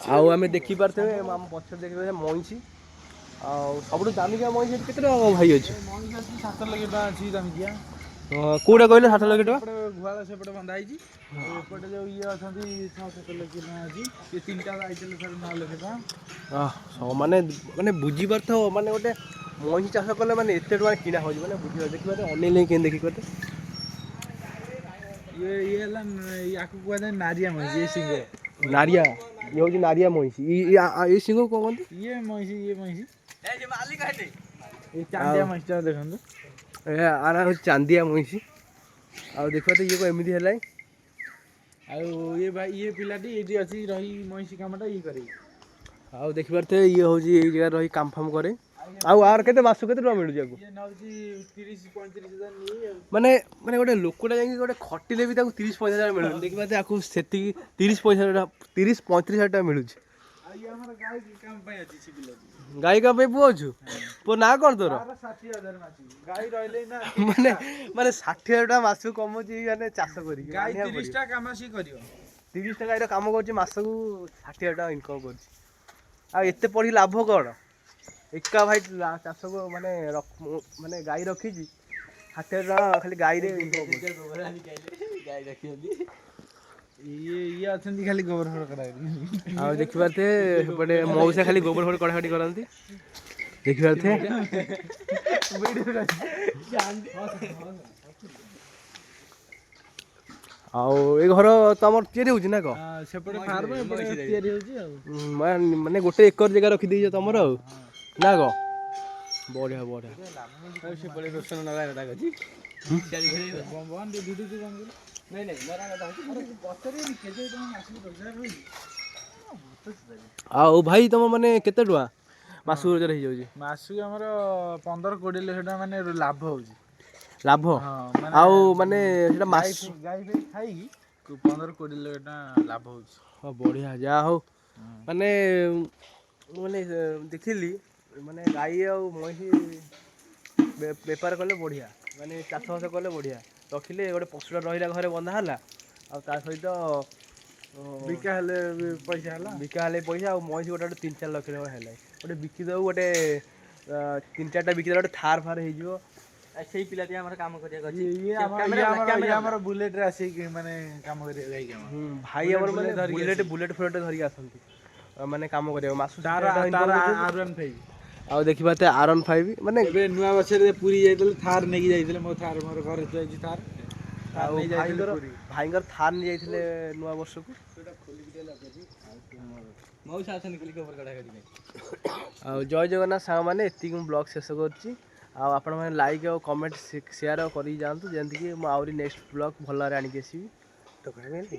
ଆଉ ଆମେ ଦେଖିପାରୁଥିବେ, ଆମ ପଛରେ ଦେଖିପାରିବେ ମଇଁଷି। ଆଉ ସବୁଠୁ ଦାମିକିଆ ମଇଁଷି ଏଠି କେତେ ଟଙ୍କା ଭାଇ ଅଛି? ମଇଁଷି ଅଛି 7 ଲକ୍ଷ ଟଙ୍କା ଅଛି ଦାମିକିଆ। କୋଉଟା କହିଲେ 7 ଲକ୍ଷ ଟଙ୍କା? ଏପଟେ ଗୁହାଳ ସେପଟେ ବନ୍ଧା ହେଇଛି। ଆଉ ଏପଟେ ଯୋଉ ଇଏ ଅଛନ୍ତି, 6-7 ଲକ୍ଷ ଟଙ୍କା ଅଛି। ଏ ତିନିଟା ଆଇଥିଲେ ସାଢେ 9 ଲକ୍ଷ ଟଙ୍କା। ମାନେ ମାନେ ବୁଝିପାରୁଥିବ, ମାନେ ଗୋଟେ ମଇଁଷି ଚାଷ କଲେ ମାନେ ଏତେ ଟଙ୍କା କିଣା ହେଉଛି, ମାନେ ବୁଝିପାରୁଥିବ। ଦେଖିପାରୁଥିବେ, ଅନେଇଲେ କେମିତି ଦେଖିପାରୁଥିବେ। ଇଏ ହେଲା, ୟାକୁ କୁହାଯାଏ ନାରିଆ ମଇଁଷି, ଏ ସିଂହ। ନାରିଆ, ଇଏ ହେଉଛି ନାରିଆ ମଇଁଷି। ଏଇ ସିଂହ କଣ କହନ୍ତି? ଇଏ ମଇଁଷି, ଇଏ ମଇଁଷି, ଏ ଚାନ୍ଦିଆ ମଇଁଷିଟା ଦେଖନ୍ତୁ। ଏ ଆର ହେଉଛି ଚାନ୍ଦିଆ ମଇଁଷି। ଆଉ ଦେଖିବା ତ, ଇଏ କଣ ଏମିତି ହେଲାଣି? ଆଉ ଇଏ ଭାଇ, ଇଏ ପିଲାଟି ଏଇଠି ଅଛି ରହି ମଇଁଷି କାମଟା ଇଏ କରେ। ଆଉ ଦେଖିପାରୁଥିବେ, ଇଏ ହେଉଛି ଏଇ ଜାଗାରେ ରହି କାମ ଫାମ କରେ। ଆଉ ଆର କେତେ, ମାସକୁ କେତେ ଟଙ୍କା ମିଳୁଛି ଆକୁ? ଇଏ ନଉଛି 30-35 ହଜାର ନିଏ ଆଉ। ମାନେ ମାନେ ଗୋଟେ ଲୋକଟା ଯାଇକି ଗୋଟେ ଖଟିଲେ ବି ତାକୁ 30-35 ହଜାର ମିଳୁନି। ଦେଖିପାରୁଥିବେ, ଆକୁ ସେତିକି 30-35 ହଜାର, 30-35 ହଜାର ଟଙ୍କା ମିଳୁଛି। ଆଉ ଇଏ ଆମର ଗାଈ କାମ ପାଇଁ ଅଛି ସେ ପିଲାଟି। ଗାଈ କାମ ପାଇଁ ପୁଅ ଅଛୁ। ପୁଅ ନାଁ କ'ଣ ତୋର? ତାର 60,000 ମାସକୁ। ଗାଈ ରହିଲେ ନା। ମାନେ ମାନେ 60,000 ଟଙ୍କା ମାସକୁ କମଉଛି, ମାନେ ଚାଷ କରିକି। ଗାଈ ମାନିବାକୁ ପଡ଼ିବ। 30ଟା କାମ ସିଏ କରିବ। 30ଟା ଗାଈର କାମ କରୁଛି, ମାସକୁ 60,000 ଟଙ୍କା ଇନକମ୍ କରୁଛି। ଆଉ ଏତେ ପଢ଼ିକି ଲାଭ କ'ଣ? ଏକା ଭାଇ ଚାଷକୁ ମାନେ ମାନେ ଗାଈ ରଖିଛି, 60,000 ଟଙ୍କା ଖାଲି ଗାଈରେ ଇନକମ୍ କରୁଛି। ଗାଈ ରଖିଛନ୍ତି। ଇଏ ଇଏ ଅଛନ୍ତି ଖାଲି ଗୋବର ଫୋବର କରା। ଆଉ ଦେଖିପାରୁଥିବେ, ସେପଟେ ମଉସା ଖାଲି ଗୋବର ଫୋବର କଢ଼ାକଢ଼ି କରନ୍ତି, ଦେଖିପାରୁଥିବେ। ଆଉ ଏ ଘର ତମର ତିଆରି ହଉଛି ନା କଣ? ସେପଟେ ଫାର୍ମ, ଏପଟେ ତିଆରି ହଉଛି ଆଉ। ମାନେ ଗୋଟେ ଏକର ଜାଗା ରଖିଦେଇଛ ତମର ଆଉ ନା କଣ? ବଢିଆ ବଢିଆ। ଆଉ ସେପଟେ ରୋଷଣ ନଗା କଥା ଅଛି। ବନ୍ଦ ଭିଡିଓ ବନ୍ଦ କର। ନାଇଁ ନାଇଁ, ମରା କଥା ଅଛି। ପଚାରିବେନି କେତେ ଟଙ୍କା ମାସକୁ ରୋଜଗାର ହଉଛି? ଆଉ ଭାଇ, ତମ ମାନେ କେତେ ଟଙ୍କା ମାସକୁ ରୋଜଗାର ହେଇଯାଉଛି? ମାସକୁ ଆମର 15-20 ଲକ୍ଷ ଟଙ୍କା ମାନେ ଲାଭ ହଉଛି। ଲାଭ? ହଁ, ମାନେ ଆଉ ମାନେ ସେଟା ମାସ ଗାଈ ଫାଇ ଖାଇକି 15-20 ଲକ୍ଷ ଟଙ୍କା ଲାଭ ହଉଛି। ହଁ, ବଢିଆ, ଯାହା ହଉ। ମାନେ ମାନେ ଦେଖିଲି, ମାନେ ଗାଈ ଆଉ ମଇଁଷି ବେପାର କଲେ ବଢିଆ, ମାନେ ଚାଷ ବାସ କଲେ ବଢିଆ। ରଖିଲେ ଗୋଟେ ପଶୁଟା ରହିଲା, ଘରେ ବନ୍ଧା ହେଲା, ଆଉ ତା ସହିତ ବିକା ହେଲେ ବି ପଇସା ହେଲା। ବିକା ହେଲେ ପଇସା। ଆଉ ମଇଁଷି ଗୋଟେ ଗୋଟେ 3-4 ଲକ୍ଷ ଟଙ୍କା ହେଲା, ଗୋଟେ ବିକିଦେବୁ, ଗୋଟେ ତିନି ଚାରିଟା ବିକିଦେଲେ ଗୋଟେ ଥାର୍ ଫାର୍ ହେଇଯିବ। ଆଉ ସେଇ ପିଲାଟି ଆମର କାମ କରିବାକୁ ଅଛି। ଇଏ ଆମର ଇଏ ଆମର ଇଏ ଆମର ବୁଲେଟରେ ଆସିକି ମାନେ କାମ କରିବାକୁ, ଗାଈ କାମ। ଭାଇ ଆମର ମାନେ ବୁଲେଟ ଧରିକି। ବୁଲେଟ ବୁଲେଟ ଫୁଲେଟ ଧରିକି ଆସନ୍ତି ମାନେ କାମ କରିବାକୁ ମାସକୁ ତାର 60,000 ଟଙ୍କା ତାର income କରୁଛନ୍ତି। R15। ଆଉ ଦେଖିବା ତ, R15 ମାନେ ଏବେ ନୂଆ ବର୍ଷରେ ପୁରୀ ଯାଇଥିଲେ, ଥାର ନେଇକି ଯାଇଥିଲେ। ମୋ ଥାର ମୋର ଘରେ ଥୁଆ ହେଇଛି ଥାର। ଥାର ଆଉ ନେଇ ଯାଇଥିଲେ ଭାଇଙ୍କର ପୁରୀ। ଭାଇଙ୍କର ଥାର୍ ନେଇ ଯାଇଥିଲେ ନୂଆ ବର୍ଷକୁ। ମଉସା ଅଛନ୍ତି ଖାଲି ଗୋବର କଢ଼ାକଢ଼ି ପାଇଁ। ଆଉ ଜୟ ଜଗନ୍ନାଥ ସାଙ୍ଗମାନେ, ଏତିକି ମୁଁ ବ୍ଲଗ୍ ଶେଷ କରୁଛି। ଆଉ ଆପଣମାନେ ଲାଇକ୍ ଆଉ କମେଣ୍ଟ ସେୟାର ଆଉ କରିକି ଯାଆନ୍ତୁ, ଯେମିତିକି ମୁଁ ଆହୁରି ନେକ୍ସଟ ବ୍ଲଗ୍ ଭଲରେ ଆଣିକି ଆସିବି। ତ କହିବି।